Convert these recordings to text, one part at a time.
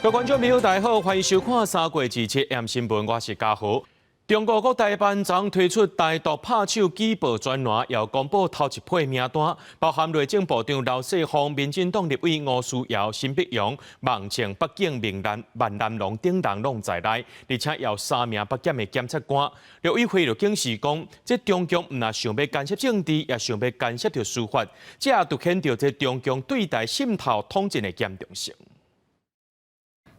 各位觀眾朋友，大家好，歡迎收看三月27暗新聞，我是嘉豪。中國國台辦昨推出台獨拍手舉報專欄，又公布頭一批名單，包含內政部長劉世鋒、民進黨立委吳思瑤、沈伯洋、孟倩、北景、明南、萬南龍等人攏在內，而且有三名北檢的檢察官。陸委會就警示講，這中共毋但想欲干涉政治，也想欲干涉著司法，這也凸顯著這中共對台滲透統戰的嚴重性。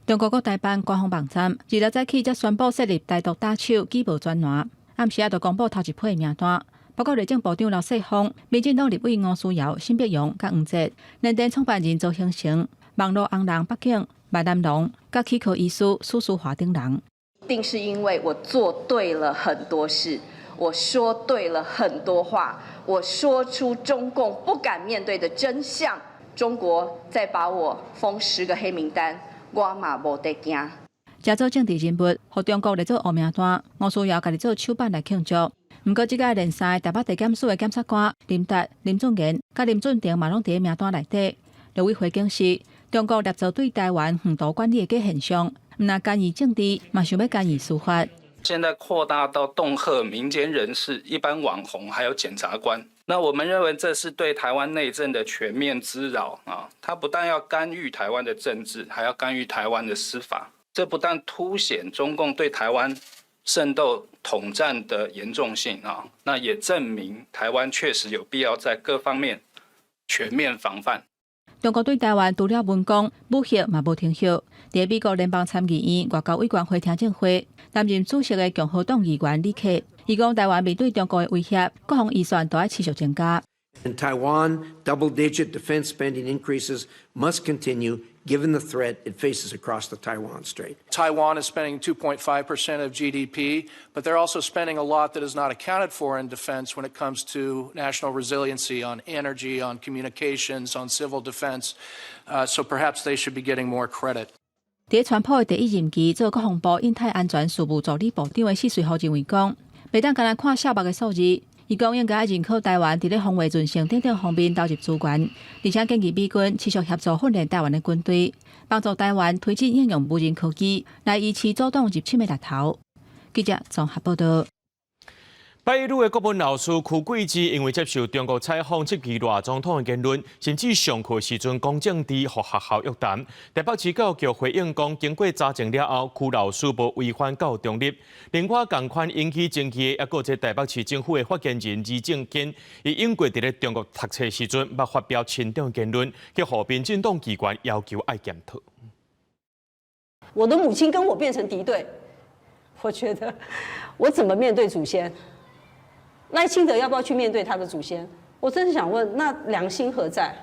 中國國台辦官方網站二六早起才宣布設立台獨打手舉報專欄，暗時仔就公布頭一批名單，包括內政部長劉世鋒、民進黨立委吳思瑤、沈伯洋、佮黃捷、聯電創辦人曹興誠、網路紅人北景、萬南龍、佮齒科醫師許淑華等人。一定是因為我做對了很多事，我說對了很多話，我說出中共不敢面對的真相。中國再把我封10個黑名單，我嘛無得驚。這組政治人物予中國列做烏名單，吳思瑤家己做手板來慶祝。毋過，這屆連三台北地檢署的檢察官林達、林俊賢、佮林俊廷嘛攏佇名單內底。陸委會警示，中國捏造對台灣遠途管理的假現象，毋但干預政治，嘛想欲干預司法。現在擴大到恫嚇民間人士、一般網紅，還有檢察官。那我們認為這是對台灣內政的全面滋擾啊！他不但要干預台灣的政治，還要干預台灣的司法。這不但凸顯中共對台灣滲透統戰的嚴重性啊，那也證明台灣確實有必要在各方面全面防範。中國對台灣除了文攻武嚇嘛無停歇。佇美國聯邦參議院外交委員會聽證會，擔任主席的共和黨議員李克，伊講台灣面對中國的威脅，國防預算都愛持續增加。 In Taiwan, double-digit defense spending increases must continue given the threat it faces across the Taiwan Strait. Taiwan is spending 2.5% of GDP, but they're also spending a lot that is not accounted for in defense when it comes to national resiliency on energy, on communications, on civil defense. So perhaps they should be getting more credit. 佇川普的第一任期做國防部印太安全事務助理部長的謝瑞豪認為講，袂當干焦看數目的數字。伊講應該愛認可台灣佇咧防衛韌性等等方面投入資源，而且建議美軍持續協助訓練台灣的軍隊，幫助台灣推進應用無人科技來維持阻擋入侵的力頭。記者綜合報道。北一女的國文老師區桂芝，因為接受中國採訪質疑賴總統的言論，甚至上課時陣講政治，予學校約談。台北市教育局回應講，經過查證了後，區老師無違反教育中立。另外，仝款引起爭議的，猶閣有這台北市政府的發言人李正堅，伊英國佇咧中國讀冊時陣，捌發表親中言論，去予民進黨機關要求愛檢討。我的母親跟我變成敵對，我覺得我怎麼面對祖先？賴清德要不要去面對他的祖先？我真是想問，那良心何在？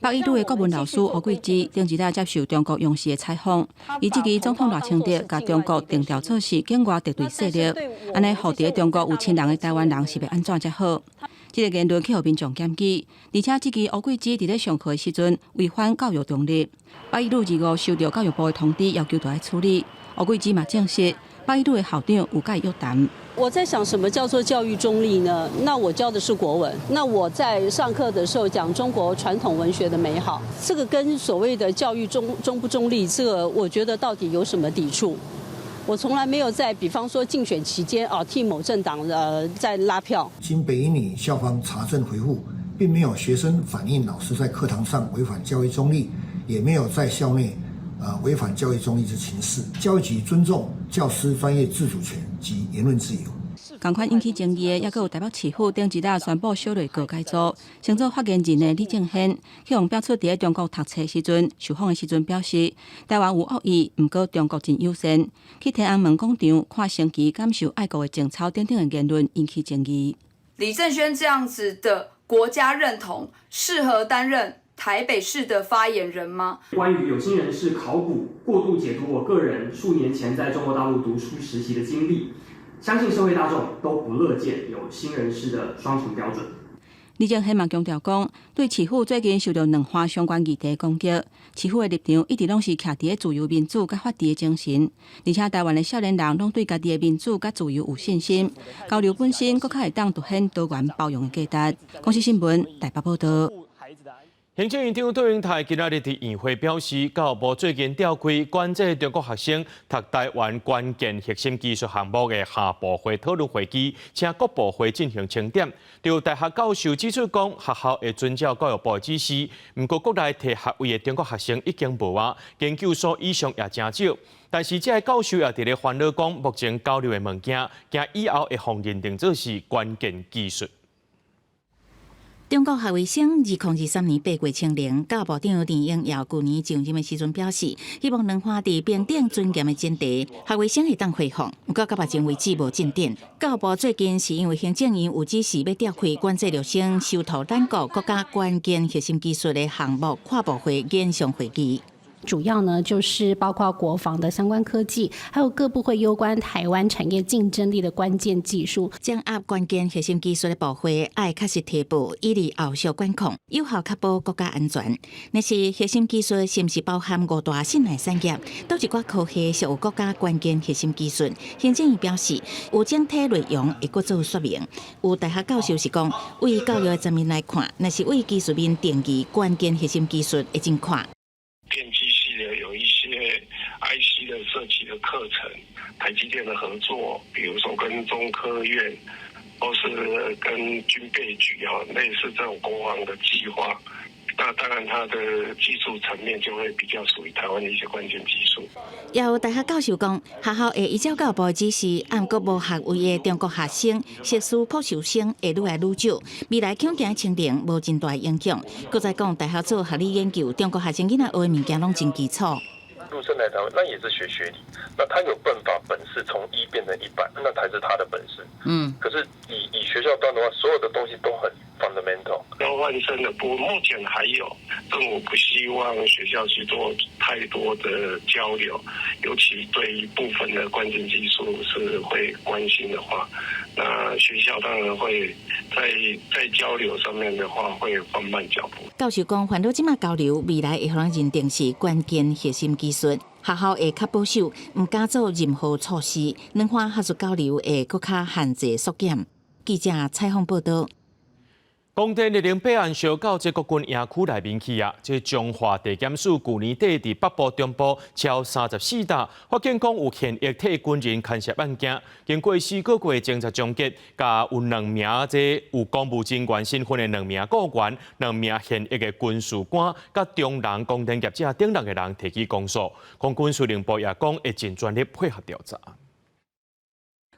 北一女的國文老師胡桂芝頂一日接受中國央視的採訪，伊質疑總統賴清德共中國定調做是境外敵對勢力，按呢予佇中國有親人的台灣人是欲按怎才好？這個言論去予民眾檢舉，而且質疑胡桂芝佇咧上課的時陣違反教育中立。北一女25收到教育部的通知，要求著愛處理。胡桂芝嘛證實，北一女的校長有共伊約談。我在想，什麼叫做教育中立呢？那我教的是國文，那我在上課的時候講中國傳統文學的美好，這個跟所謂的教育中不中立，這個我覺得到底有什麼抵觸？我從來沒有在，比方說競選期間啊，替某政黨在拉票。經北一女校方查證回覆，並沒有學生反映老師在課堂上違反教育中立，也沒有在校內違反教育中立之情事。教育局尊重教師專業自主權及言論自由。仝款引起爭議的，猶閣有台北市府頂一日宣布小內閣改組，升做發言人的李正軒，去予爆出佇咧中國讀冊時陣受訪的時陣表示，台灣有惡意，毋過中國真友善。去天安門廣場看升旗，感受愛國的情操等等的言論引起爭議。李正軒這樣子的國家認同，適合擔任台北市的發言人嗎？關於有心人士考古過度解讀我個人數年前在中國大陸讀書實習的經歷，相信社會大眾都不樂見有心人士的雙重標準。李正軒嘛強調講，對市府最近受到兩岸相關議題攻擊，市府的立場一直攏是徛佇咧自由民主佮法治的精神，而且台灣的少年人攏對家己的民主佮自由有信心，交流本身閣較會當凸顯多元包容的價值。公視新聞台北報道。行政院長卓榮泰今仔日佇院會表示，教育部最近調開管制中國學生讀台灣關鍵核心技術項目的跨部會討論會議，請各部會進行清點。有大學教授指出講，學校會遵照教育部的指示，毋過國內提學位的中國學生已經無啊，研究所以上也誠少。但是這个教授也佇咧煩惱講，目前交流的物件，驚以後會予認定做是關鍵技術。中國學位生2023年8月清零，教育部長陳英耀舊年上任的時陣表示，希望軟化佇平等尊嚴的前提，學位生會當恢復。毋過到目前為止無進展。教育部最近是因為行政院有指示欲調開管制陸生修讀咱國國家關鍵核心技術的項目跨部會研商會議。主要呢，就是包括國防的相關科技，還有各部會攸關台灣產業競爭力的關鍵技術。掌握關鍵核心技術的部會，愛確實提報，以利後續管控，有效確保國家安全。若是核心技術是毋是包含五大信賴產業？佗一寡科系屬有國家關鍵核心技術。行政院表示，有整體內容會閣做說明。有大學教授是講，為教育的層面來看，若是為技術面定義關鍵核心技術，會真寬。電機系的有一些 IC 的設計的課程，台積電的合作，比如說跟中科院，或是跟軍備局啊，類似這種國防的計劃，那當然它的技術層面就會比較屬於台灣的一些關鍵技術。也有大學教授講，學校會依照教育部的指示，毋過無學位的中國學生、碩士、博士生會愈來愈少，未來恐驚清零無真大影響。閣再講，大學做學理研究，中國學生囡仔學的物件攏真基礎。陸生來台灣，那也是學學理，那他有辦法本事從一變成100，那才是他的本事。可是以學校端的話，所有的東西都很 fundamental。交換生的部分目前還有，政府不希望學校去做太多的交流，尤其對於部分的關鍵技術是會關心的話，那學校當然會在交流上面的話會放慢腳步。教授講，煩惱這馬交流，未來會予人認定是關鍵核心技術，學校會較保守，毋敢做任何措施，軟化學術交流會閣較限制縮減。記者採訪報導。廣電綠能弊案燒到這國軍營區內面去啊！這彰化地檢署舊年底佇北部、中部超34搭，發現講有現役退軍人牽涉案件，經過4個月偵查終結，共有兩名這有公務人員身份的兩名僱員、兩名現役的軍事官，佮中人廣電業者等六个人提起公訴。空軍司令部也講會盡全力配合調查。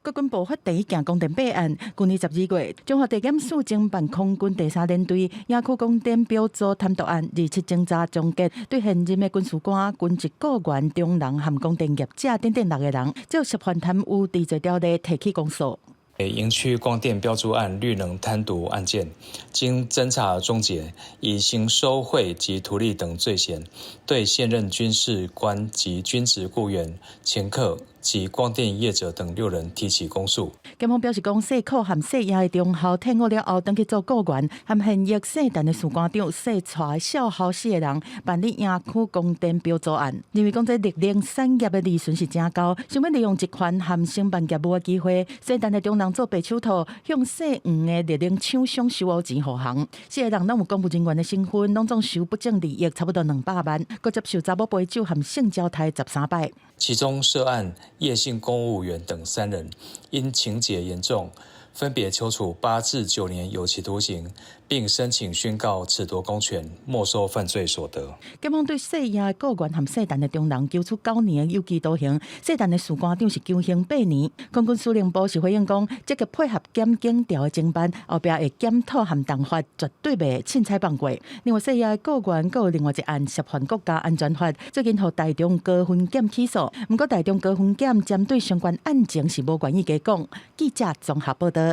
國軍部發第一件廣電弊案，舊年12月，彰化地檢署偵辦空軍第三聯隊營區廣電標租貪瀆案，27偵查終結，對現任的軍事官、軍職僱員、中人和廣電業者等等六個人，就涉犯貪污治罪條例提起公訴。營區光電標注案綠能貪瀆案件，經偵查終結，以行收賄及圖利等罪嫌，對現任軍事官及軍職僱員、掮客及光電業者等六人提起公訴。檢方表示，講世科和世亞的中校退伍了後，轉去做僱員，和現役世陳的士官長、世蔡、少校四個人辦理營區光電標租案，認為講這綠能產業的利潤是誠高，想欲利用集團和承辦業務的機會，世陳的中人做白手套，向姓黃的綠能廠商收烏錢予行。四個人攏有公務人員的身份，攏總收不正利益差不多200萬，閣接受查某陪酒和性交刣13擺。其中涉案葉姓公務員等三人，因情節嚴重，分別求處8至9年有期徒刑，並申請宣告褫奪公權、沒收犯罪所得。檢方對世亞的僱員和世陳的中人求處9年有期徒刑，世陳的士官長是求刑8年。空軍司令部是回應講，積極配合檢警調的偵辦，後壁會檢討和重罰，絕對袂凊彩放過。另外，世亞的僱員閣有另外一案涉犯國家安全法，最近予台中高分檢起訴。毋過台中高分檢針對相關案情是無願意加講。記者綜合報導。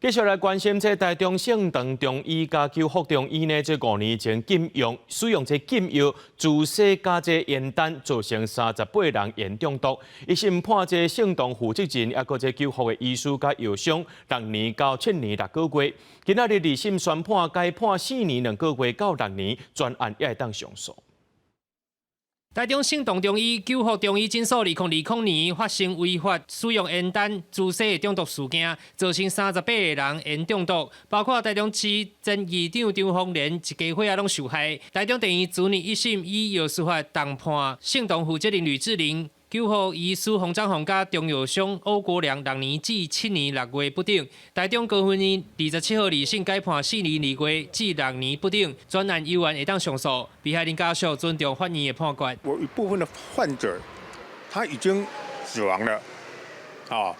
繼續來關心這台中聖堂中醫佮救福中醫呢，這5年前禁用使用這禁藥注射佮這煙彈，造成38人煙中毒。一審判這聖堂負責人，抑閣這救福的醫師佮藥商6年到7年6個月。今仔日二審宣判改判4年2個月到6年，全案也會當上訴。台中聖同中醫久福中醫診所2020年發生違法使用煙彈注射的中毒事件，造成38個人煙中毒，包括台中市前議長張鳳蓮一家伙仔攏受害。台中地院昨年一審以藥師法重判聖同負責人呂志玲、久福醫師洪章鴻佮中藥商歐國良6年至7年6月不等。台中高分院27號二審改判4年2月至6年不等。全案猶原會當上訴，被害人家屬尊重法院的判決。我一部分的患者他已經死亡了，啊，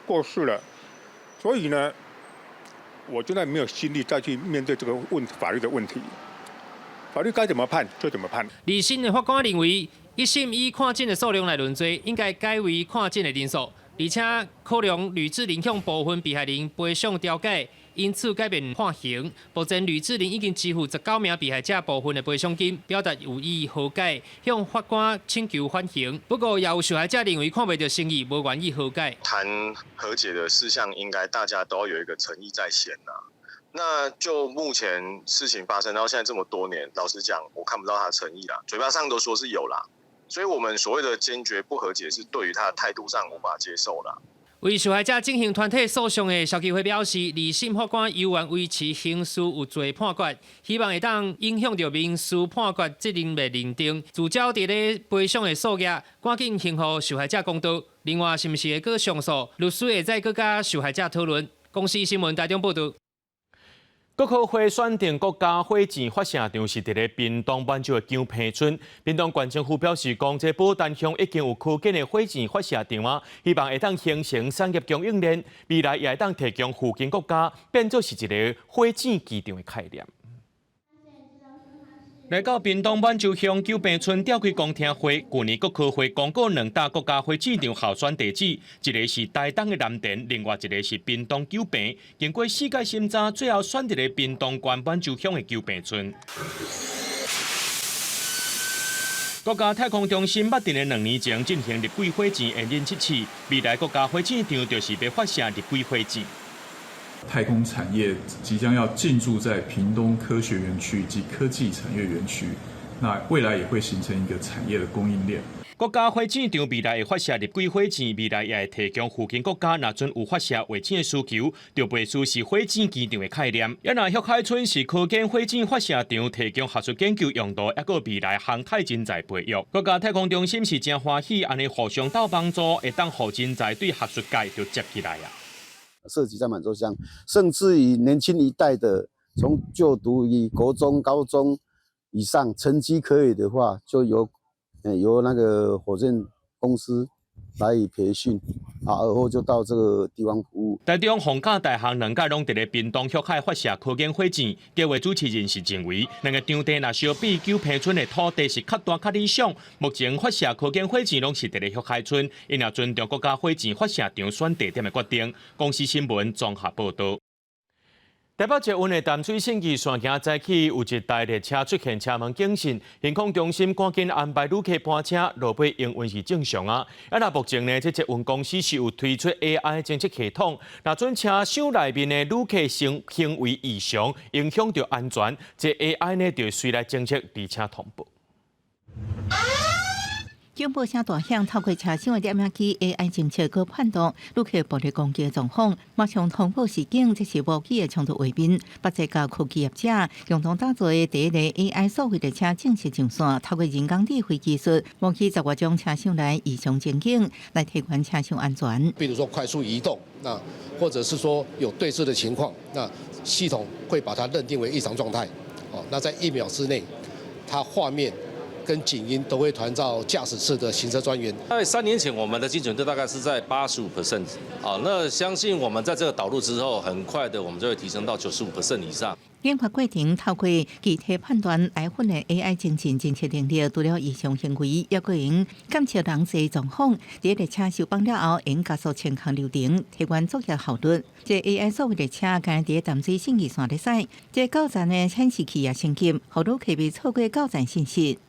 過世了，所以呢，我現在沒有心力再去面對這個問法律的問題，法律該怎麼判就怎麼判。二審的法官認為，一審以看診的數量來論罪，應該改為看診的人數，而且考量呂志玲向部分被害人賠償調解，因此改變判刑。目前呂志玲已經支付19名被害者部分的賠償金，表達有意和解，向法官請求緩刑。不過，也有受害者認為看袂著誠意，無願意和解。談和解的事項，應該大家都要有一個誠意在先啦。那就目前事情發生到現在這麼多年，老實講，我看不到他的誠意啦。嘴巴上都說是有啦。所以，我們所謂的堅決不和解，是對於他的態度上無法接受啦。為受害者進行團體訴訟的消基會表示，二審法官猶原維持刑事有罪判決，希望會當影響著民事判決責任的認定，聚焦佇咧賠償的數額，趕緊還予受害者公道。另外，是毋是會閣上訴？律師會再閣佮受害者討論。公視新聞台中報導。國科會選定國家火箭發射場是佇咧屏東滿州的九坪村。屏東縣政府表示，講這寶丹鄉已經有科建的火箭發射場啊，希望會當形成產業供應鏈，未來也會當提供附近國家變做是一个火箭機場的概念。來到屏東滿州鄉九坪村召開公聽會，去年國科會公告兩大國家火箭場候選地址，一个是台東的藍田，另外一个是屏東九坪。經過四屆審查，最後選佇咧屏東縣滿州鄉的九坪村。國家太空中心捌佇咧2年前進行入軌火箭驗證測試，未來國家火箭場就是欲發射入軌火箭。太空產業即將要進駐在屏東科學園區及科技產業園區，那未來也會形成一個產業的供應鏈。國家火箭場未來會發射入軌火箭，未來也會提供附近國家，若準有發射衛星的需求，就袂輸是火箭機場的概念。也若旭海村是科建火箭發射場，提供學術研究用途，抑閣未來航太人才培育。國家太空中心是誠歡喜，按呢互相鬥幫助，會當予人才對學術界就接起來啊。設計在滿洲鄉，甚至於年輕一代的，從就讀於國中、高中以上，成績可以的話，就由那個火箭公司來以培訓，啊，而後就到這個地方服務。台中逢甲大學兩屆攏佇咧屏東旭海發射科研火箭，計劃主持人是認為，兩个場地若相比九坪村的土地是較大較理想。目前發射科研火箭攏是佇咧旭海村，𪜶也尊重國家火箭發射場選地點的決定。公視新聞綜合報導。台北捷運的淡水信義線今早起有一台列車出現車門警訊，行控中心趕緊安排旅客搬車，路尾營運是正常啊。啊，那目前呢，這捷運公司是有推出 AI 偵測系統，若準車廂內面的旅客行為異常，影響著安全，這 AI 呢就會隨來偵測，而且通報。警報聲大響，透過車廂的攝影機 AI 偵測閣判斷旅客暴力攻擊的狀況，馬上通報示警。這是無機的衝突畫面。北捷佮科技業者共同打造的第一个 AI 數位列車正式上線，透過人工智慧技術，模擬10外種車廂內異常情景，來提懸車廂安全。比如說快速移動，那或者是說有對峙的情況，那系統會把它認定為異常狀態。哦，那在1秒之內，它畫面跟警音都會傳到駕駛室的行車專員。在3年前，我們的精準度大概是在85%，啊，那相信我們在這個導入之後，很快的我們就會提升到95% 以上。研發過程透過機體判斷來訓練 AI 精進偵測能力，除了異常行為，抑閣會用監測人際狀況。佇列車收放了後，會加速清空流程，提懸作業效率。這 AI 數位列車今日佇淡水信義線咧駛，這到站的顯示器也升級，予旅客袂錯過到站信息。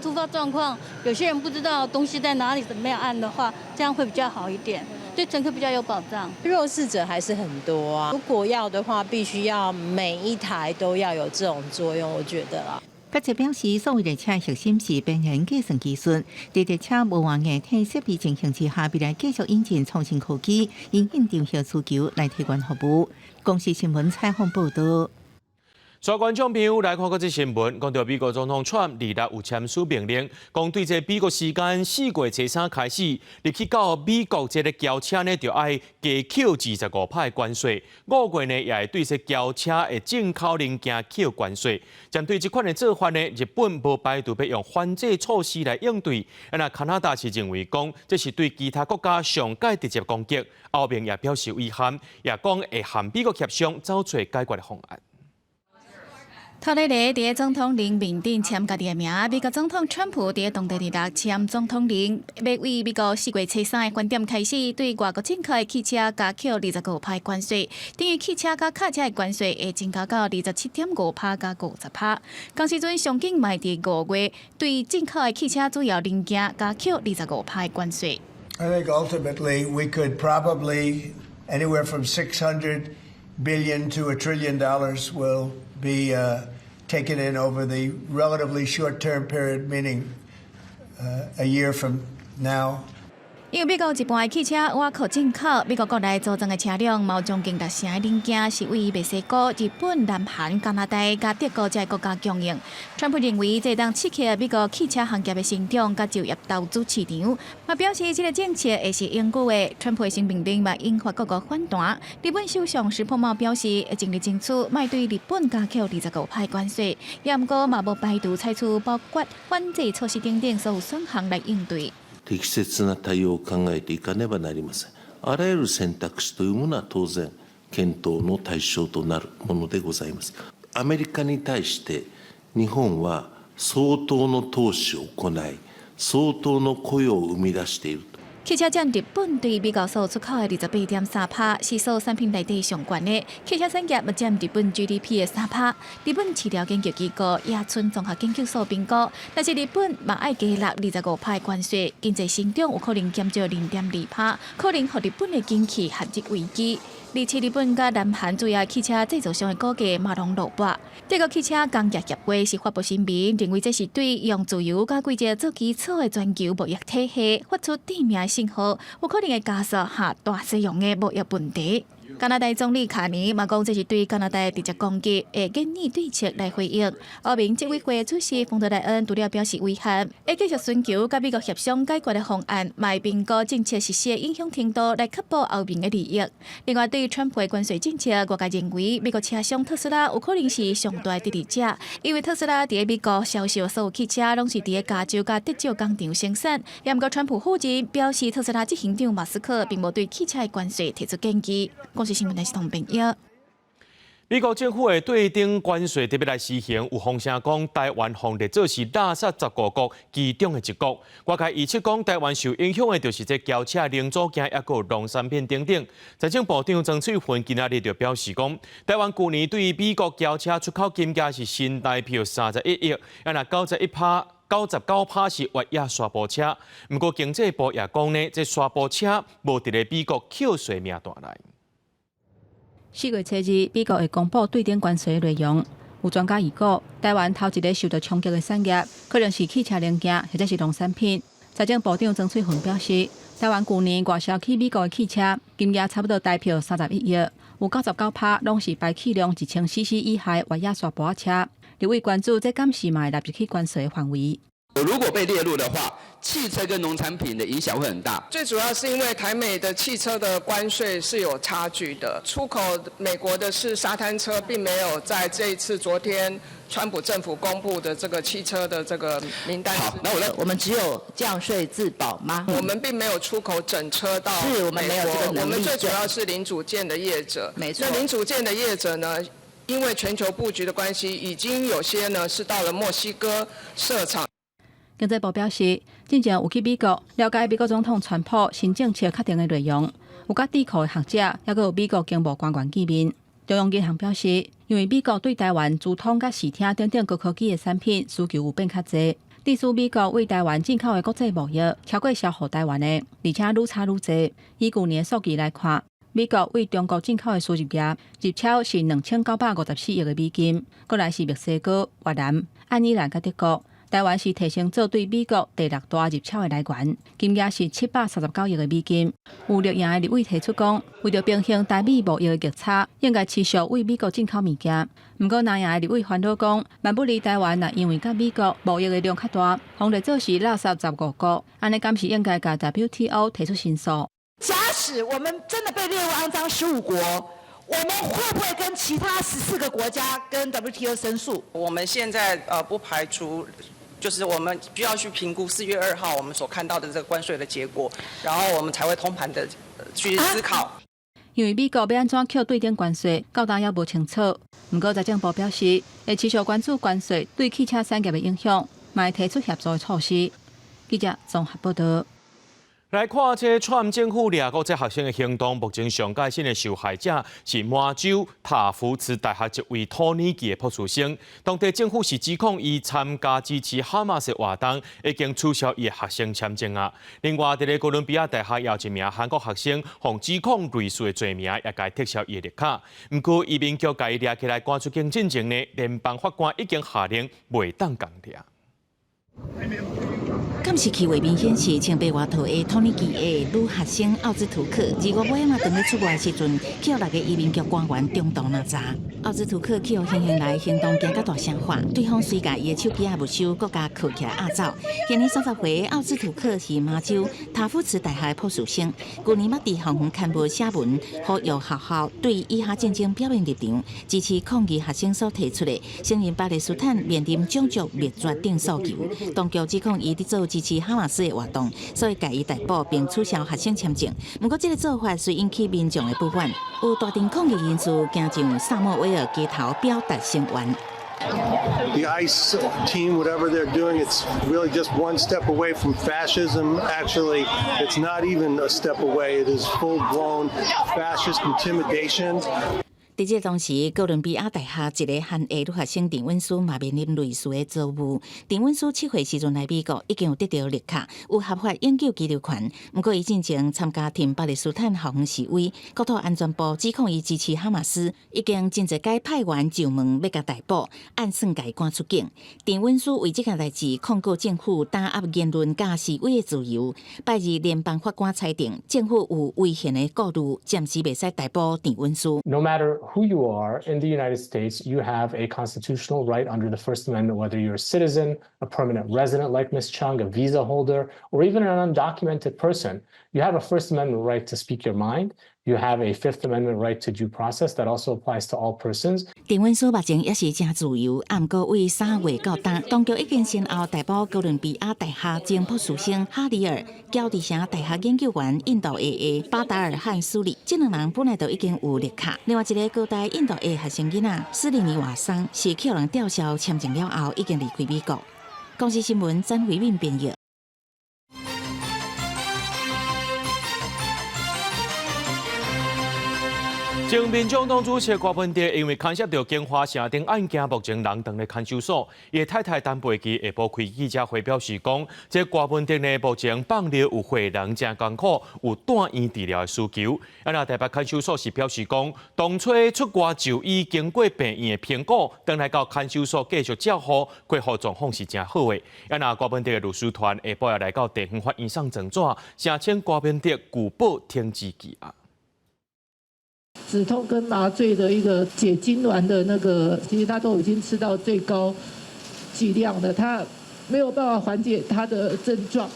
突發狀況，有些人不知道東西在哪裡，怎麼樣按的話，這樣會比較好一點，對乘客比較有保障。弱勢者還是很多啊，如果要的話，必須要每一台都要有這種作用，我覺得啦。決策表示，所謂列車核心是邊緣計算技術，佇列車無換硬體設備情形之下，未來繼續引進創新科技，因應長效需求來提供服務。公視新聞採訪報道。所以觀眾朋友來看國際新聞，講到美國總統川普二日有簽署命令，講對這美國時間4月初3開始，入去到美國這个轎車呢，就愛加扣25%的關稅。5月呢，也會對這轎車的進口零件扣關稅。針對這款的做法呢，日本無排除欲用反制措施來應對。啊，加拿大是認為講這是對其他國家上蓋直接攻擊。歐盟也表示遺憾，也講會和美國協商，找出解決的方案。頭禮日佇總統令面頂簽家己的名，美國總統川普佇當地禮六簽總統令，欲為美國4月初3的原點開始，對外國進口的汽車加扣25%關稅，等於汽車佮轎車的關稅會增加到27.5%佮50%。仝時陣上緊嘛會佇5月對進口的汽車主要零件加扣25%的關稅。 I think ultimately we could probably anywhere from 600 billion to $1 trillion will be taken in over the relatively short-term period, meaning a year from now. 因為美國一半的汽車倚靠進口，美國國內組裝的車輛嘛有將近六成的零件是為墨西哥、日本、南韓、加拿大佮德國這些國家供應。川普認為這會當刺激美國汽車行業的成長佮就業投資市場，嘛表示這个政策會是永久的。川普的新命令嘛引發各國反彈。日本首相石破茂表示會盡力爭取，莫對日本加扣25%關稅，也毋過嘛無排除採取包括反制措施等等所有選項來應對。適切な対応を考えていかねばなりません。あらゆる選択肢というものは当然検討の対象となるものでございます。アメリカに対して日本は相當の投資を行い、相當の雇用を生み出している。汽車佔日本對美國所有出口的28.3%，是所有產品內底上懸的。汽車產業嘛佔日本 GDP 的3%。日本市調研究機構野村綜合研究所評估，若是日本嘛愛加納25%關稅，經濟成長有可能減少0.2%，可能予日本的經濟陷入危機。而且日本佮南韓主要汽車製造商的股價嘛攏落跌。德國汽車工業協會是發布聲明，認為這是對用自由佮規則做基礎的全球貿易體系發出致命的信號，有可能會加速下大西洋的貿易問題。加拿大總理卡尼嘛講，這是對加拿大直接攻擊，會研擬對策來回應。歐盟執委會主席馮德萊恩除了表示遺憾，會繼續尋求佮美國協商解決的方案，嘛會評估政策實施的影響程度，來確保歐盟的利益。另外，對川普的關稅政策，外界認為美國車商特斯拉有可能是上大的得利者，因為特斯拉佇美國銷售所有汽車攏是佇加州佮德州工廠生產。也毋過，川普否認，表示特斯拉執行長馬斯克並無對汽車的關稅提出建議。公視新聞電視同編譯。美國政府的對等關稅特別來實行，有風聲講台灣予列做是垃圾15國其中的一國。外界預測講台灣受影響的就是這轎車零組件，抑閣有農產品等等。財政部長曾翠芬今仔日就表示講，台灣舊年對美國轎車出口金額是新台幣31億，啊若91%。99%是越野沙坡車，毋過經濟部也講呢，這沙坡車無佇咧美國扣稅名單內。4月初2，美國會公布對等關稅的內容。有專家預估，台灣頭一个受到衝擊的產業，可能是汽車零件或者是農產品。財政部長曾翠芬表示，台灣舊年外銷去美國的汽車金額差不多台幣31億，有99%攏是排氣量1000 CC 以下的越野沙坡車。立委關注這敢是嘛會納入去關稅範圍。如果被列入的話，汽車跟農產品的影響會很大。最主要是因為台美的汽車的關稅是有差距的，出口美國的是沙灘車，並沒有在這一次昨天川普政府公布的這個汽車的這個名單。好，那我們只有降稅自保嗎？我們並沒有出口整車到是我們沒有這個能力。我們最主要是零組件的業者。沒錯。那零組件的業者呢？因為全球布局的關係，已經有些呢是到了墨西哥設廠。經濟部表示，進前有去美國了解美國總統川普新政策確定的內容，有佮智庫的學者，抑閣有美國經貿官員見面。中央銀行表示，因為美國對台灣資通佮視聽等等高科技的產品需求有變較濟，致使美國對台灣進口的國際貿易超過銷予台灣的，而且愈差愈濟。以舊年數據來看，美國對中國進口的輸入額入超是2954億的美金，過來是墨西哥、越南、愛爾蘭佮德國。台灣是提升做對美國第六大入超的來源，金額是739億的美金。有綠營的立委提出講，為著平衡台美貿易的逆差，應該持續對美國進口物件。毋過藍營的立委煩惱講，萬不利台灣若因為佮美國貿易的量較大，予列做是垃圾15國，按呢敢是應該共 WTO 提出申訴？假使我們真的被列入骯髒15國，我們會不會跟其他14個國家跟 WTO 申訴？我們現在不排除。就是我們需要去評估4月2號我們所看到的這個關稅的結果，然後我們才會通盤的去思考。因為美國欲按怎扣對等關稅，到今猶無清楚。毋過財政部表示，會持續關注關稅對汽車產業的影響，嘛會提出協助的措施。記者綜合報道。來看這川政府掠國際學生的行動，目前上蓋新的受害者是麻州塔夫茨大學一位土耳其的博士生。當地政府是指控伊參加支持哈馬斯活動，已經取消伊的學生簽證啊。另外，佇咧哥倫比亞大學有一名韓國學生，予指控類似的罪名，也共撤銷伊的綠卡。毋過移民局共伊掠起來趕出境進前呢，聯邦法官已經下令袂當共掠。監視器畫面顯示，穿白外套的土耳其的女學生奧茲圖克，2月尾嘛，當咧出外時陣，去予六个移民局官員中途拿查。奧茲圖克去予行刑來行動驚甲大聲喊，對方隨共伊的手機仔沒收，閣共銬起來押走。現年30歲奧茲圖克是麻州塔夫茨大學的博士生，舊年捌佇校園刊物寫文，呼籲學校對以哈戰爭表明立場，支持抗議學生所提出的承認巴勒斯坦面臨種族滅絕等訴求。當局指控伊佇做支持哈馬斯的活動，所以共伊逮捕並取消學生簽證。毋過，這个做法雖引起民眾的不滿，有大陣抗議人士行上薩莫威爾街頭表達聲援。 The ICE team, whatever they're doing, it's really just one step away from fascism. Actually, it's not even a step away. It is full-blown fascist intimidation. 佇這當時，哥倫比亞大學一个韓裔女學生鄭韻書嘛面臨類似的遭遇。鄭韻書7歲時陣來美國，已經有得著綠卡，有合法永久居留權。毋過，伊進前參加挺巴勒斯坦校園示威，國土安全部指控伊支持哈馬斯，已經真濟擺派員上門欲共逮捕，按算共伊趕出境。鄭韻書為這件代誌控告政府打壓言論佮示威的自由。拜二聯邦法官裁定，政府有違憲的顧慮，暫時袂使逮捕鄭韻書。 No matter who you are in the United States, you have a constitutional right under the First Amendment, whether you're a citizen, a permanent resident like Ms. Chung, a visa holder, or even an undocumented person. You have a First Amendment right to speak your mind. You have a Fifth Amendment right to due process that also applies to all persons. 鄭韻書目前猶是誠自由，毋過對3月到今，當局已經先後逮捕哥倫比亞大學前博士生哈里爾、喬治城大學研究員印度裔的巴達爾漢蘇里，這兩人本來就已經有綠卡。另外一个高大印度裔學生囡仔斯里尼瓦桑是去予人吊銷簽證了後，已經離開美國。公視新聞曾慧敏編譯。前民眾黨主席柯文哲因為牽涉著京華城頂案件，目前人佇咧看守所。伊的太太陳佩琪下晡開記者會表示講，這柯文哲呢目前放療有血能誠艱苦，有住院治療的需求。啊，若台北看守所是表示講，當初出外就醫經過病院的評估，轉來到看守所繼續照護，恢復狀況是誠好的。啊，若柯文哲的律師團下晡也來到地方法院送狀紙，聲稱柯文哲拒保停止羈押。止痛跟麻醉的一個解痙攣的那個，其實他都已經吃到最高劑量了，他沒有辦法緩解他的症狀。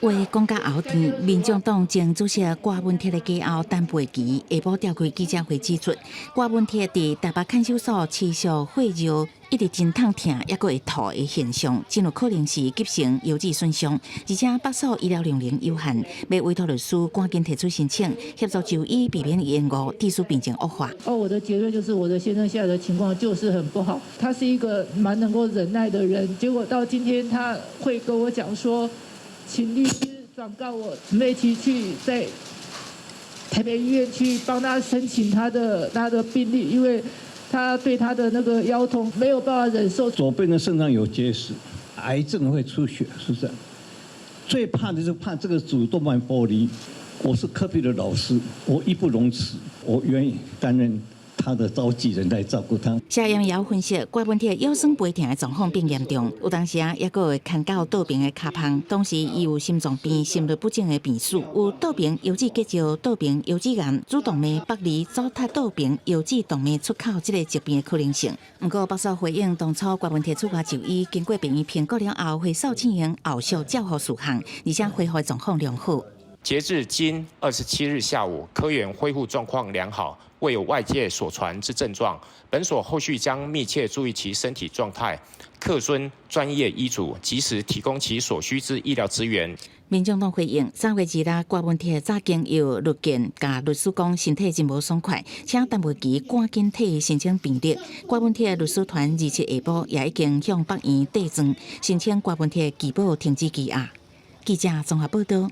話講甲後天，民眾黨前主席郭文鐵的家後陳佩琪下晡召開記者會指出，郭文鐵佇台北看守所持續血尿，一直真痛疼，猶閣會吐的現象，真有可能是急性腰子損傷，而且北所醫療量能有限，欲委託律師趕緊提出申請協助就醫，避免延誤，致使病情惡化。哦，我的結論就是，我的先生現在的情況就是很不好。他是一個蠻能夠忍耐的人，結果到今天他會跟我講說，請律師轉告我，立即去在台北醫院去幫他申請他的病歷，因為他對他的那個腰痛沒有辦法忍受。左邊的腎臟有結石，癌症會出血，是這樣。最怕的就是怕這個主動脈剝離，我是柯 P 的老師，我義不容辭，我願意擔任他的召集人來照顧他。謝延堯分析，郭文鐵腰酸背疼的狀況變嚴重，有當時啊，猶閣會牽到倒爿的跤縫。當時伊有心臟病、心律不整的病史，有倒爿腰子結石、倒爿腰子癌、主動脈剝離、左塔倒爿腰子動脈出口這个疾病的可能性。毋過北所回應，當初郭文鐵出外就醫，經過病院評估了後，會送進行後續照護事項，而且恢復狀況良好。截至今27日下午，柯員恢復狀況良好，未有外界所傳之症狀。本所後續將密切注意其身體狀態，恪遵專業醫囑，及時提供其所需之醫療資源。民眾黨回應：3月2日，郭文鐵早經由律見佮律師講身體真無爽快，請耽誤期趕緊替伊申請病歷。郭文鐵律師團27下晡也已經向北院遞狀，申請郭文鐵具保停止羈押。記者綜合報道。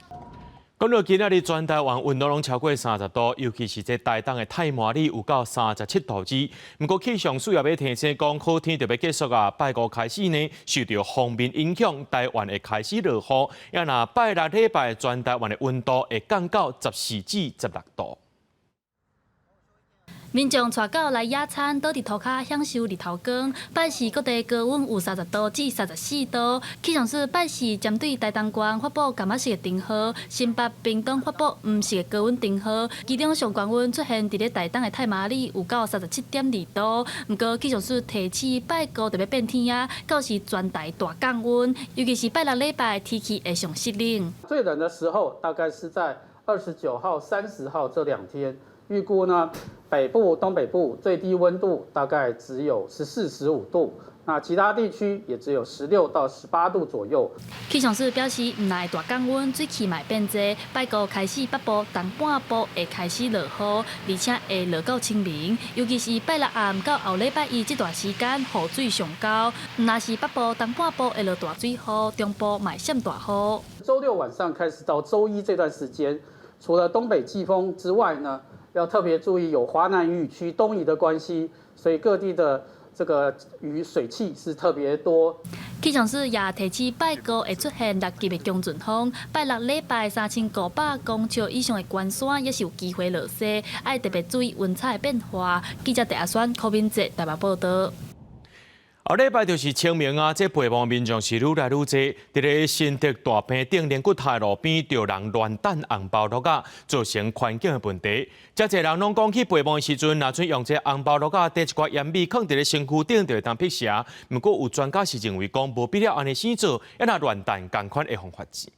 講到今仔日全台灣溫度攏超過30度，尤其是這台東的太麻里有到37度二。毋過氣象署也欲提醒講，好天就欲結束啊！拜五開始呢，受著鋒面影響，台灣會開始落雨。啊若拜六禮拜全台灣的溫度會降到14至16度。民眾帶狗來野餐，倒佇塗跤享受日頭光。拜四各地高溫有30度至34度。氣象署拜四針對台東縣發布柑仔色的燈號，新北、屏東發布黃色的高溫燈號。其中上懸溫出現佇咧台東的太麻里有到37.2度。毋過氣象署提醒拜五就欲變天啊，到時全台大降溫，尤其是拜六禮拜天氣會上濕冷。最冷的時候大概是在29號、30號這兩天。預估呢，北部、東北部最低溫度大概只有14、15度，那其他地區也只有16到18度左右。氣象署表示，毋但會大降溫，水汽嘛會變濟。拜五開始，北部、東半部會開始落雨，而且會落到清明。尤其是拜六暗到後禮拜一這段時間，雨水上高。毋但是北部、東半部會落大水雨，中部嘛會閃大雨。週六晚上開始到週一這段時間，除了東北季風之外呢，要特別注意有華南雨區東移的關係，所以各地的這個雨水汽是特別多。氣象署也提醒拜五會出現6級的強陣風，拜六禮拜3500公尺以上的懸山也是有機會落雪，愛特別注意溫差的變化。記者鄭阿選、柯敏哲台北報道。後禮拜就是清明啊，這陪墓民眾是愈來愈濟。佇咧新竹大坪頂靈骨塔路邊，就有人亂擲紅包橐仔，造成環境的問題。遮濟人攏講去陪墓的時陣，若準用這紅包橐仔綴一寡鹽米，囥佇咧身軀頂，就會當辟邪。毋過有專家是認為講，無必要按呢生做，啊若亂擲仝款會予罰錢。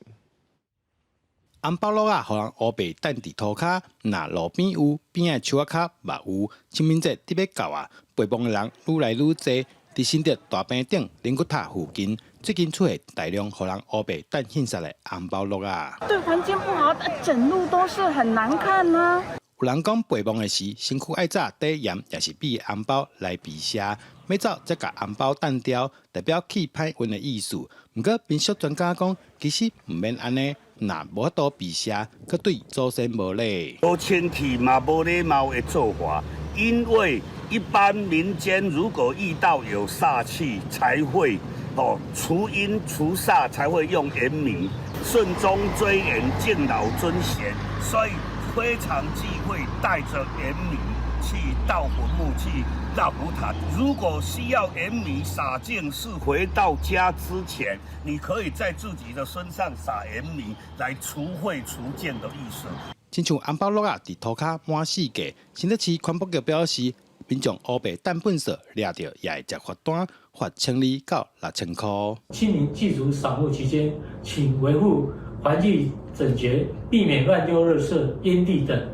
紅包橐仔，予人烏白擲佇塗跤，若路邊有，邊仔樹仔跤嘛有。清明節得欲到啊，陪墓的人愈來愈濟。佇新竹大坪頂靈骨塔附近，最近出現大量予人烏白擲糞埝的紅包橐仔。對環境不好，整路都是很難看啊。有人講陪墓的時，身軀愛早綴鹽，抑是米紅包來避邪，欲走才共紅包擲掉，代表去歹運的意思。毋過民俗專家講，其實毋免按呢，若無法度避邪，閣對祖先無禮。無清氣嘛，無禮貌的做法，因為一般民間如果遇到有煞氣，才會哦除陰除煞，才會用鹽米。慎終追遠，敬老尊賢，所以非常忌諱帶着鹽米去到墳墓去繞骨塔。如果需要鹽米灑淨，是回到家之前，你可以在自己的身上撒鹽米，來除穢除淨的意思。親像紅包橐仔佇塗跤滿四界，新竹市環保局表示，民眾烏白擲糞埝掠著也會接罰單，罰1200到6000箍。清明祭祖掃墓期間，請維護環境整潔，避免亂丟垃圾、煙蒂等。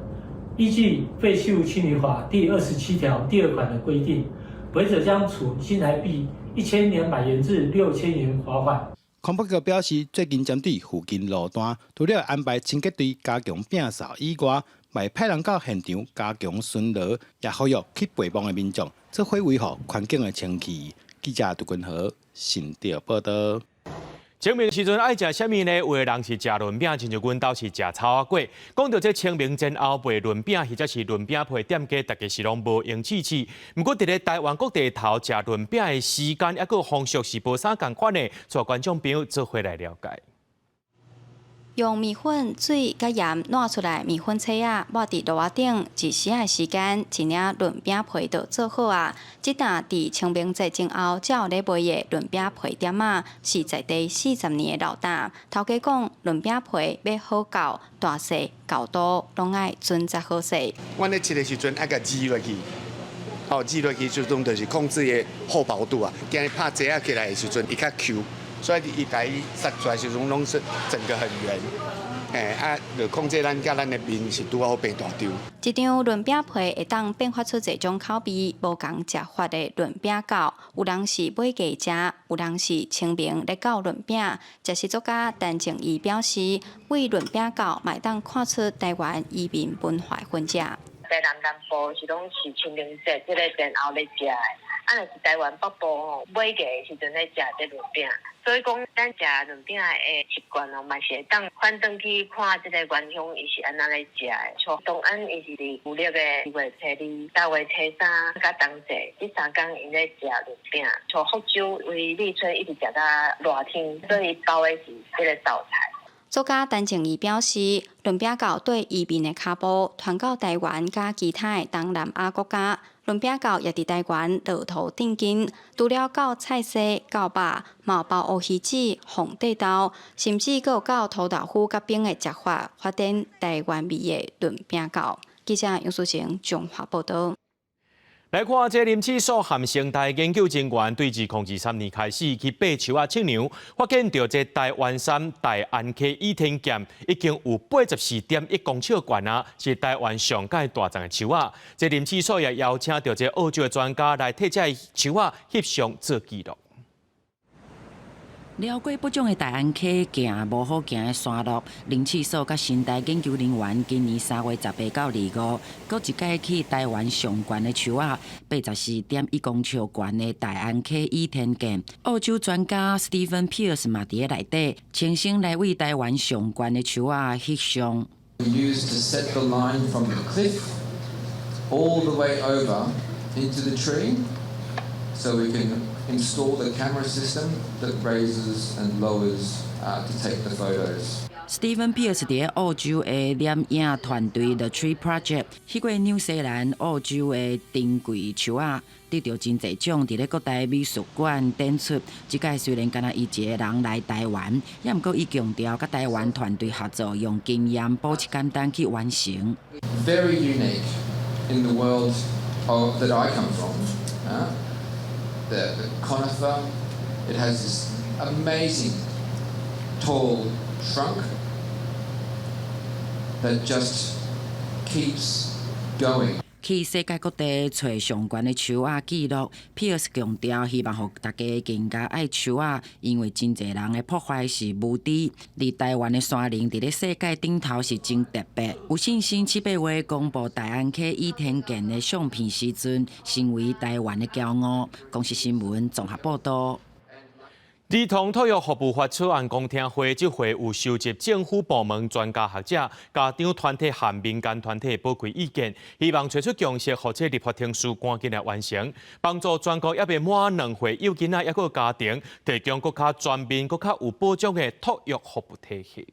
依據《廢棄物清理法》第27條第2款的規定，違者將處新台幣1200元至6000元罰款。環保局表示，最近針對附近路段，除了安排清潔隊加強摒掃以外，嘛會派人到現場加強巡邏，也呼籲去陪墓的民眾做伙維護環境的清氣。記者杜君和新竹報道。清明時陣愛食啥物呢？有的人是食潤餅，親像阮兜是食草仔粿。講到這清明前後賣潤餅，或者是潤餅鋪店家，大家是攏無閒試試。毋過佇咧台灣各地頭食潤餅的時間，抑閣風俗是無啥仝款的，帶觀眾朋友做伙來了解。用麵粉、水佮鹽搦出來麵粉脆仔，抹佇爐仔頂，一時仔時間，一領潤餅皮就做好矣。這檔佇清明節前後才有咧賣的潤餅皮點仔，是在地40年的老檔。頭家講，潤餅皮欲好厚、大細、厚度，攏愛準才好勢。阮咧切的時陣愛共蹂落去，吼，蹂落去就當就是控制伊厚薄度啊。驚伊拍褶仔起來的時陣，伊較 Q。所以伊共伊殺出來時陣，攏是整個很圓，嘿啊，就控制咱佮咱的面是拄好變大張。這張潤餅皮會當變化出濟種口味，無仝食法的潤餅餃，有人是買雞食，有人是清明咧鉸潤餅。食食作家陳靜怡表示，為潤餅餃嘛會當看出台灣移民文化痕跡。台南南部是攏是清明節這個前後咧食的，啊若是台灣北部吼，尾牙的時陣咧食這潤餅，所以講咱食潤餅的習慣哦，嘛是會當翻轉去看這個原鄉伊是按怎咧食的。像東安伊是佇舊曆的二月初二、六月初三佮冬至這三工𪜶咧食潤餅。像福州為立春一直食到熱天，所以包的是這個灶菜。作家陳靜怡表示，潤餅餃綴移民的跤步，傳到台灣佮其他的東南亞國家。潤餅餃也佇台灣落土定根，除了鉸菜絲、鉸肉，嘛有包烏魚子、鳳蝶豆，甚至閣有鉸塗豆腐佮冰的食法，發展台灣味的潤餅餃。記者楊淑晴綜合報導。來看這林試所和成大研究人員對2023年開始去爬樹仔測量，發現著這台灣杉大安溪倚天劍已經有84.1公尺懸啊，是台灣上蓋大叢的樹仔。這林試所也邀請著這澳洲的專家來替這樹仔翕相做記錄。遼過北種的大安溪行無好行的山路，林試所佮成大研究人員今年3月18到25，閣一擺去台灣上懸的樹仔，84.1公尺懸的大安溪倚天劍。澳洲專家 Stephen Pierce 嘛佇咧內底，親身來為台灣上懸的樹仔翕相。 Used to set the line from the cliff all the way over into the tree, so we can install the camera system that raises and lowers to take the photos. Stephen Pierce 佇咧澳洲的攝影團隊 The Tree Project，翕過紐西蘭、澳洲的珍貴樹仔，得著真濟獎，佇咧各大美術館展出。這擺雖然干焦伊一个人來台灣，也毋過伊強調，佮台灣團隊合作，用經驗步驟簡單去完成。 Very unique in the world of that I come from. The conifer, it has this amazing tall trunk that just keeps going. 去世界各地揣上懸的樹仔記錄，Pierce 強調希望予大家更加愛樹仔，因為真濟人的破壞是無知。而台灣的山林佇咧世界頂頭是真特別，有信心7、8月公布大安溪倚天劍的相片時陣，成為台灣的驕傲。公視新聞綜合報導。兒童托育服務法草案公聽會，這回有收集政府部門、專家學者、家長團體和民間團體的寶貴意見，希望揣出共識，予這立法程序趕緊來完成，幫助全國猶未滿2歲幼囡仔猶閣家庭提供閣較全面、閣較有保障的托育服務體系。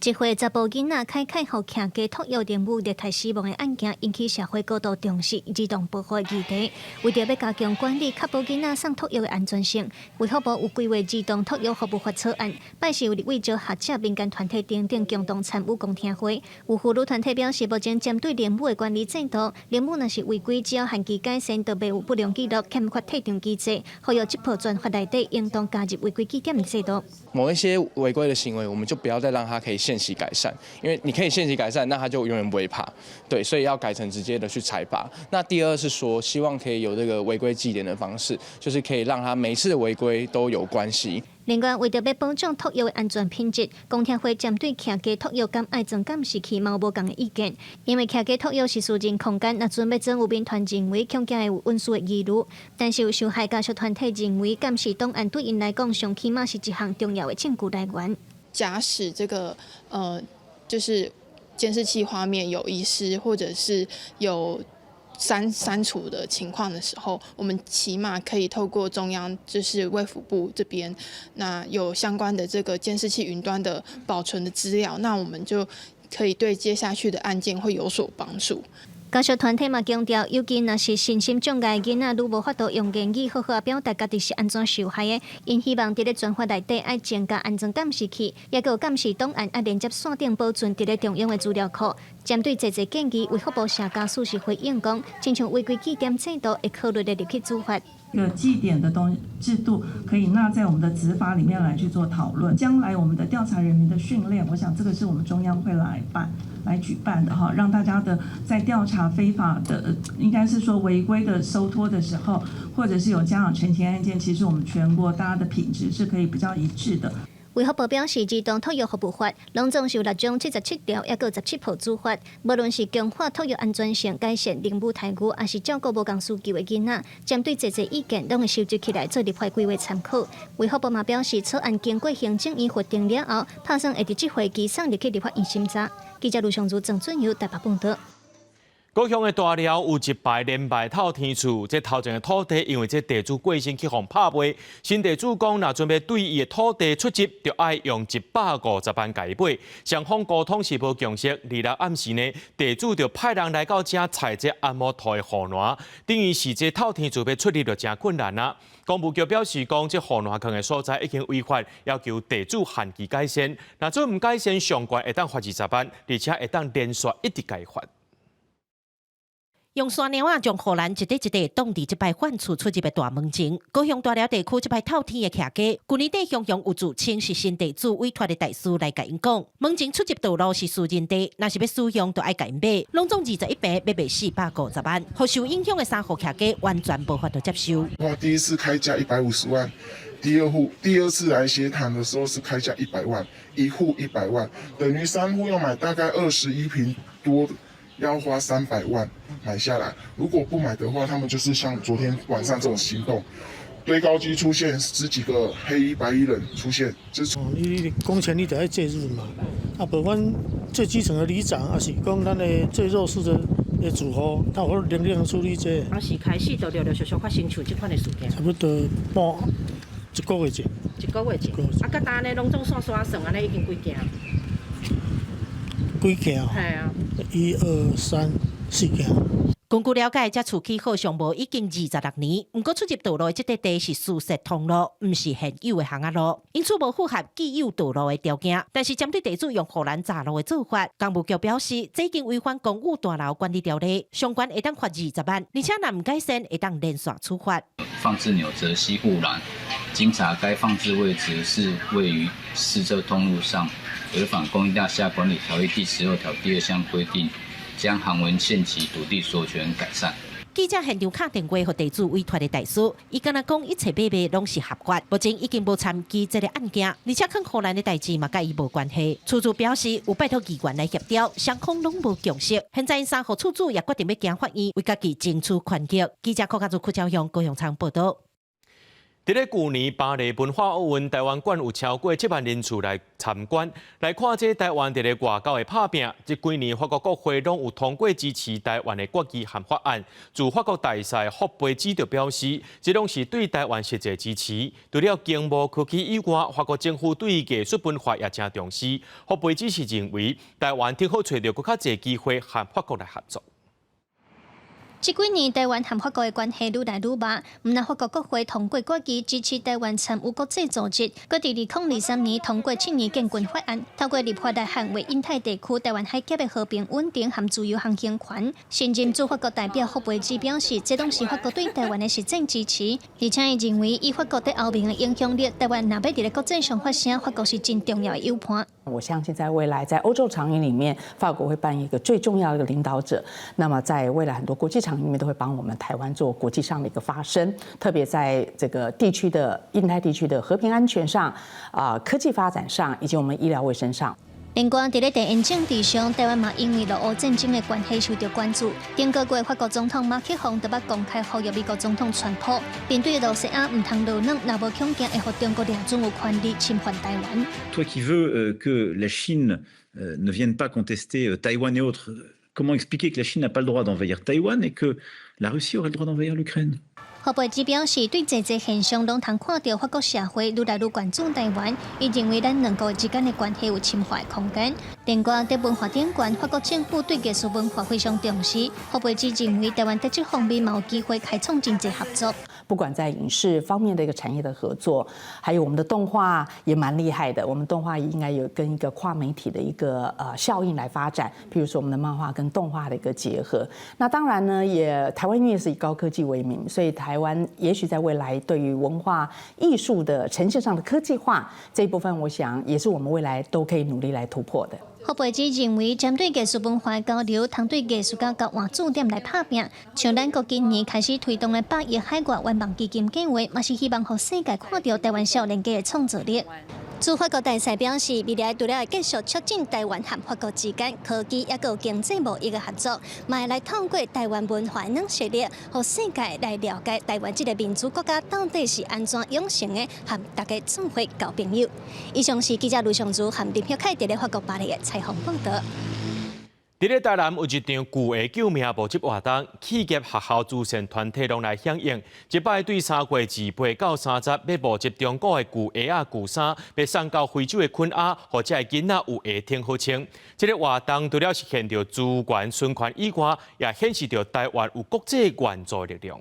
一歲查埔囡仔開開予徛家托育任務虐待死亡的案件，引起社會高度重視，兒童保護議題。為著欲加強管理，確保囡仔送托育的安全性，衛福部有規劃兒童托育服務法草案，拜四有立委招學者、民間團體等等共同參與公聽會。有婦女團體表示，目前針對領母的管理制度，領母若是違規，只要限期改善，就袂有不良記錄，欠缺退場機制，呼籲這部專法內底應當加入違規記點的制度。某一些違規的行為，我們就不要再讓他可以限期改善，因為你可以限期改善，那他就永遠不會怕。對，所以要改成直接的去裁罰。那第二是說，希望可以有這個違規記點的方式，就是可以讓他每次的違規都有關係。另外，為著欲保障托育的安全品質，公聽會針對徛家托育敢愛裝監視器，嘛有無仝的意見。因為徛家托育是私人空間，若準欲裝有民團認為恐驚會有隱私的疑慮。但是有受害家屬團體認為，監視檔案對𪜶來講，上起碼是一項重要的證據來源。假使這個就是監視器畫面有遺失，或者是有刪除的情況的時候，我們起碼可以透過中央，就是衛福部這邊，那有相關的這個監視器雲端的保存的資料，那我們就可以對接下去的案件會有所幫助。家屬團體嘛強調，尤其若是身心障礙囡仔，愈無法度用言語好好表達家己是按怎受害的，𪜶希望佇咧全法內底愛增加安裝監視器，抑閣有監視檔案愛連接線頂保存佇咧中央的資料庫。針對這濟建議，衛福部社家署是回應講，親像違規記點制度會考慮入去處罰。個記點的東制度可以納在我們的執法裡面來去做討論。將來我們的調查人員的訓練，我想這個是我們中央會來辦、來舉辦的哈，讓大家的在調查非法的，應該是說違規的收托的時候，或者是有家長陳情案件，其實我們全國大家的品質是可以比較一致的。衛福部表示，兒童托育服務法攏總是有六章77條，抑閣17部主法。無論是強化托育安全性、改善零母待遇，抑是照顧無仝需求的囡仔，針對濟濟意見，攏會收集起來做立法規劃參考。衛福部嘛表示，草案經過行政院核定了後，拍算會佇這會期送入去立法院審查。記者盧尚如、鄭俊友台北報導。高雄的大寮有一排連排透天厝，這頭前的土地因為這地主過身去予拍賣，新地主講，若準備對伊的土地出入，就愛用150萬共伊買。雙方溝通是無共識，26暗時呢，地主就派人來到遮拆這紅毛土的護欄，等於是這透天厝欲出入就誠困難啊。工務局表示講，這護欄囥的所在已經違法，要求地主限期改善。若做毋改善，上懸會當罰20萬，而且會當連續一直共伊罰。用山貓仔將護欄一塊一塊擋佇這擺販厝出入的大門前。高雄大寮地區這擺透天的徛家，舊年底雄雄有自稱是新地主委託的代書來共𪜶講，門前出入道路是私人地，若是欲使用，就愛共𪜶買，攏總21坪欲賣450萬，予受影響的三戶徛家完全無法度接受。我第一次開價150萬，第二戶第二次來協談的時候是開價100萬，一戶100萬，等於三戶要買大概21坪多。要花300萬買下來，如果不買的話，他們就是像昨天晚上這種行動，堆高機出現十幾個黑衣白衣人出現，就是你公權力得愛介入嘛，啊，無阮最基層的里長，抑是講咱的最弱勢的住戶，他有能力處理這個。當時開始就陸陸續續發生像這款的事件。差不多半一個月前。一個月前。啊，佮單呢，攏總煞煞算，按呢已經幾件？幾件？係啊。一二三四件。根據了解，這厝起好上無已經26年，毋過出入道路的這塊地是私設通路，毋是現有的巷仔路，因此無符合既有道路的條件。但是針對地主用護欄閘路的做法，工務局表示，這已經違反公寓大樓管理條例，上懸會當罰20萬，而且若毋改善，會當連續處罰。放置紐澤西護欄，經查該放置位置是位於私設通路上，違反公寓大廈管理條例第16條第2項規定，將函文限期土地所有權改善。記者現場敲電話予地主委託的代書，伊敢若講一切買賣攏是合法，目前已經無參與這個案件，而且囥護欄的代誌嘛佮伊無關係。厝主表示有拜託議員來協調，雙方攏無共識。現在𪜶三戶厝主也決定欲行法院，為家己爭取權益。記者柯家祖、柯昭雄、高雄倉報導。佇咧舊年巴黎文化奧運，台灣館有超過7萬人次來參觀，來看這台灣佇咧外交的拍拚。這幾年法國國會攏有通過支持台灣的決議和法案。駐法國大使霍培茲就表示，這攏是對台灣實際支持。除了經貿科技以外，法國政府對藝術文化也誠重視。霍培茲是認為，台灣挺好揣著閣較濟機會和法國來合作。這幾年，台灣和法國的關係愈來愈密。毋但法國國會通過決議支持台灣參與國際組織，閣佇2023年通過七年建軍法案，透過立法來捍衛印太地區台灣海峽的和平穩定和自由航行權。新任駐法國代表霍培茲表示，這攏是法國對台灣的實際支持，而且伊認為以法國佇歐盟的影響力，台灣若欲佇咧國際上發聲，法國是真重要的友伴。我相信在未來，在歐洲場域裡面，法國會扮演一個最重要的一個領導者。那麼在未來很多國際場域裡面，都會幫我們台灣做國際上的一個發聲，特別在這個地區的印太地區的和平安全上、啊科技發展上，以及我們醫療衛生上。另外，佇咧地緣政治上，台灣嘛因為俄烏戰爭的關係受到關注。頂個月，法國總統馬克宏就捌公開呼籲美國總統川普，面對羅西亞毋通落軟，若無強硬會予中國掠準有權利侵犯台灣。 Toi qui veux que la Chine ne vienne pas contester Taïwan et autres Comment expliquer que la Chine n'a pas le droit d'envahir Taïwan et que la Russie aurait le droit d'envahir l'Ukraine? 胡貝之表示，對濟濟現象攏通看著法國社會愈來愈關注台灣，伊認為咱兩國之間的關係有深化的空間。另外，佇文化頂懸，法國政府對藝術文化非常重視。胡貝之認為，台灣佇這方面嘛有機會開創真濟合作。不管在影視方面的一個產業的合作，還有我們的動畫也蠻厲害的。我們動畫應該有跟一個跨媒體的一個效應來發展，譬如說我們的漫畫跟動畫的一個結合。那當然呢，也台灣因為是以高科技為名，所以台灣也許在未來對於文化藝術的呈現上的科技化這一部分，我想也是我們未來都可以努力來突破的。胡培之認為，針對藝術文化交流，通對藝術家交換駐點來拍拚。像咱國今年開始推動的百億海外願望基金計劃，嘛是希望予世界看著台灣少年家的創造力。駐法國大使表示，未來除了會繼續促進台灣和法國之間科技抑閣經濟貿易的合作，嘛會來透過台灣文化軟實力，予世界來了解台灣這个民主國家到底是按怎養成的，和大家做伙交朋友。以上是記者盧尚如和林曉凱佇咧法國巴黎的採訪報導。佇咧台南有一場舊鞋救命募集活動，企業、學校、慈善團體攏來響應。這擺對3月28到30，欲募集中古的舊鞋仔、舊衫，欲送到非洲的肯亞，予遮的囡仔有鞋穿好穿。這个活動除了實現著資源循環以外，也顯示著台灣有國際援助力量。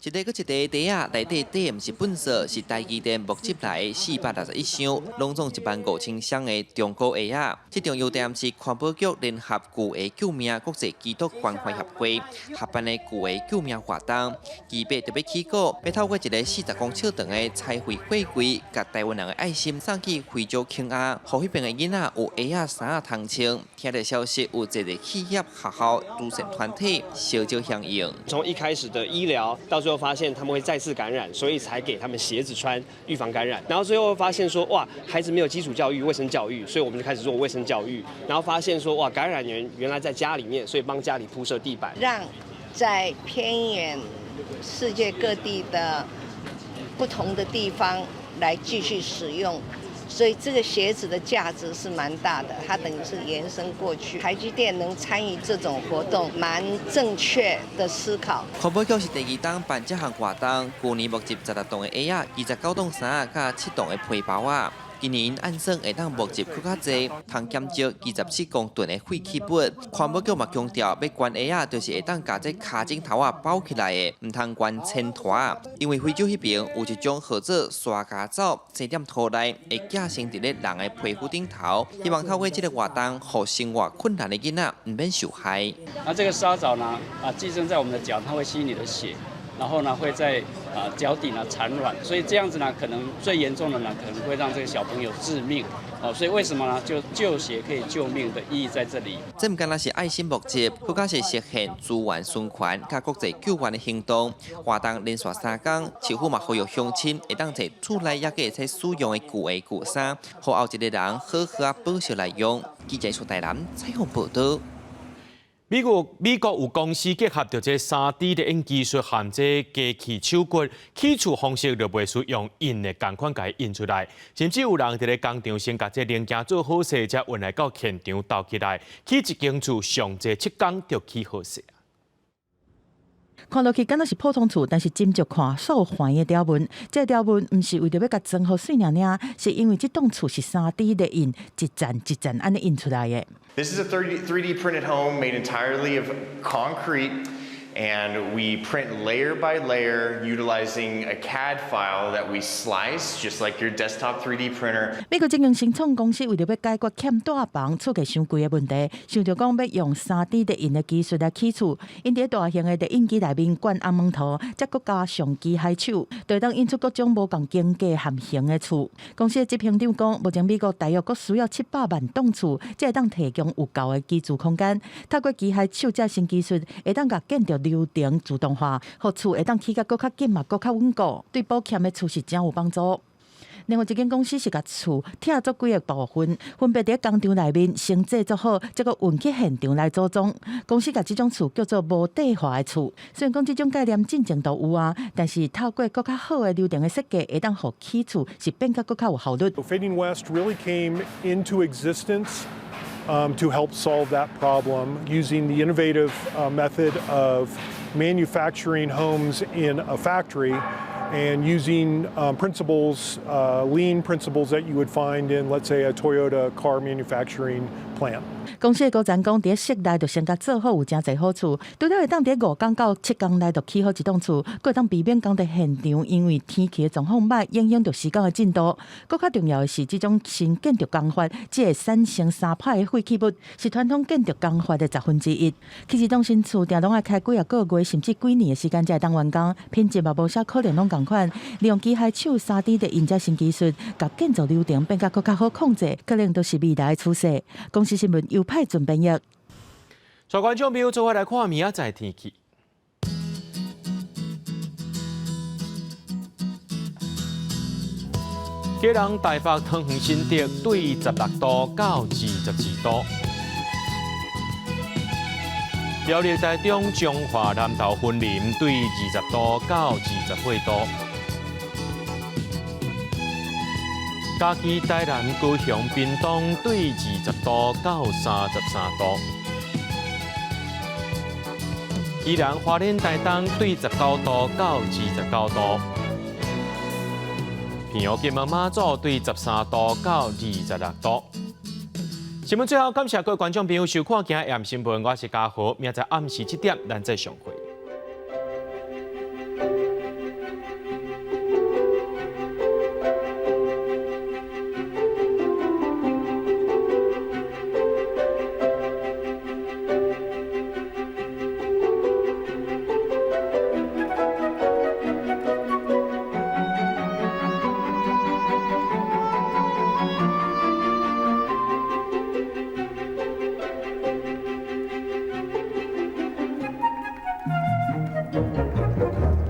一塊閣一塊袋仔，內底裝的毋是糞埽，是台積電募集來的461箱，攏總1萬5千雙的中古鞋仔。這場由台南市環保局聯合舊鞋救命國際基督關懷協會合辦的舊鞋救命活動，期盼著欲起鼓，欲透過一个40公尺長的彩繪貨櫃，共台灣人的愛心送去非洲肯亞，予彼邊的囡仔有鞋仔衫仔通穿。聽著消息，有濟個企業、學校、慈善團體相招響應。從一開始的醫療，到最後發現他們會再次感染，所以才給他們鞋子穿，預防感染。然後最後發現說，哇，孩子沒有基礎教育、衛生教育，所以我們就開始做衛生教育。然後發現說，哇，感染源原來在家裡面，所以幫家裡鋪設地板，讓在偏遠世界各地的不同的地方來繼續使用。所以這個鞋子的價值是蠻大的，它等於是延伸過去。台積電能參與這種活動，蠻正確的思考。環保局是第二冬辦這項活動，舊年募集16棟的鞋仔、29棟衫仔，佮7棟的皮包仔。今年按算會當募集閣較濟，通減少27公噸的廢棄物。環保局嘛強調，欲捐鞋仔，就是會當共這跤蹛頭仔包起來的，毋通捐千拖仔。因為非洲彼邊有一種號做沙家藻，生踮土內會寄生佇咧人的皮膚頂頭。希望透過這个活動，予生活困難的囡仔毋免受害。那這個沙蚤呢？啊，寄生在我們的腳，它會吸你的血。然後呢，會在啊腳底呢產卵，所以這樣子呢，可能最嚴重的呢，可能會讓這個小朋友致命。哦，所以為什麼呢？就舊鞋可以救命的意義在這裡。這毋干焦是愛心募集，閣較是實現資源循環佮國際救援的行動。活動連續3工，市府嘛呼籲鄉親會當摕厝內猶閣會使使用的舊鞋舊衫，予後一个人好好仔保惜來用。記者出台南採訪報導。美國有公司結合著這3D列印技術和這機器手骨，起厝方式就袂需用印的仝款共伊印出來，甚至有人佇咧工廠先共這零件做好勢，才運來到現場鬥起來，起一間厝上濟7工就起好勢。看落去敢若是普通厝，但是斟酌看煞有懸的條紋。這個條紋毋是為著欲共裝予媠爾爾，是因為這棟厝是3D 列印，一層一層按呢印出來的。 This is a 3D printed home made entirely of concrete, and we print layer by layer utilizing a CAD file that we slice, just like your desktop 3D printer. 美國這間新創公司為著欲解決欠帶房厝價傷貴的問題，想著講欲用3D 列印的技術來起厝。𪜶佇大型的列印機內面灌紅毛塗，才閣加上機械手，就會當印出各種無仝間隔和型的厝。公司的執行長講，目前美國大約閣需要700萬棟厝，才會當提供有夠的居住空間。透過機械手這新技術，會當共建築流程自動化，予厝會當起甲閣較緊嘛，閣較穩固，對補欠的厝是誠有幫助。另外一間公司是共厝拆做幾个部分，分別佇工廠內面先製作好，才閣運去現場來組裝。公司共這種厝叫做無底化的厝。雖然講這種概念進前都有啊，但是透過閣較好的流程的設計，會當予起厝是變甲閣較有效率。 Fading West really came into existence To help solve that problem using the innovative method of manufacturing homes in a factory and using principles, lean principles that you would find in, let's say, a Toyota car manufacturing plant. 公司的高層講，佇室內就先共做好有誠濟好處，除了會當佇5工到7工內就起好一棟厝，閣會當避免工地現場因為天氣的狀況歹，影響著時間的進度。閣較重要的是，這種新建築工法只會產生3拍的廢棄物，是傳統建築工法的1/10。起一棟新厝，定攏愛開幾仔個月，甚至幾年的時間才會當完工，品質嘛無啥可能攏仝款。利用機械手3D 列印這新技術，共建造流程變甲閣較好控制，可能都是未來的趨勢。公視新聞由派準編譯。帶觀眾朋友做伙來看明仔載天氣。基隆、台北、桃園、新竹對16度到22度。苗栗、台中、彰化、南投、雲林對20度到28度。嘉義、台南、高雄、屏東對20度到33度。宜蘭、花蓮、台東對19度到29度。平陽、金門、馬祖對13度到26度。新聞最後，感謝各位觀眾朋友收看今日新聞，我是嘉豪，明仔載暗時7點，咱再相會。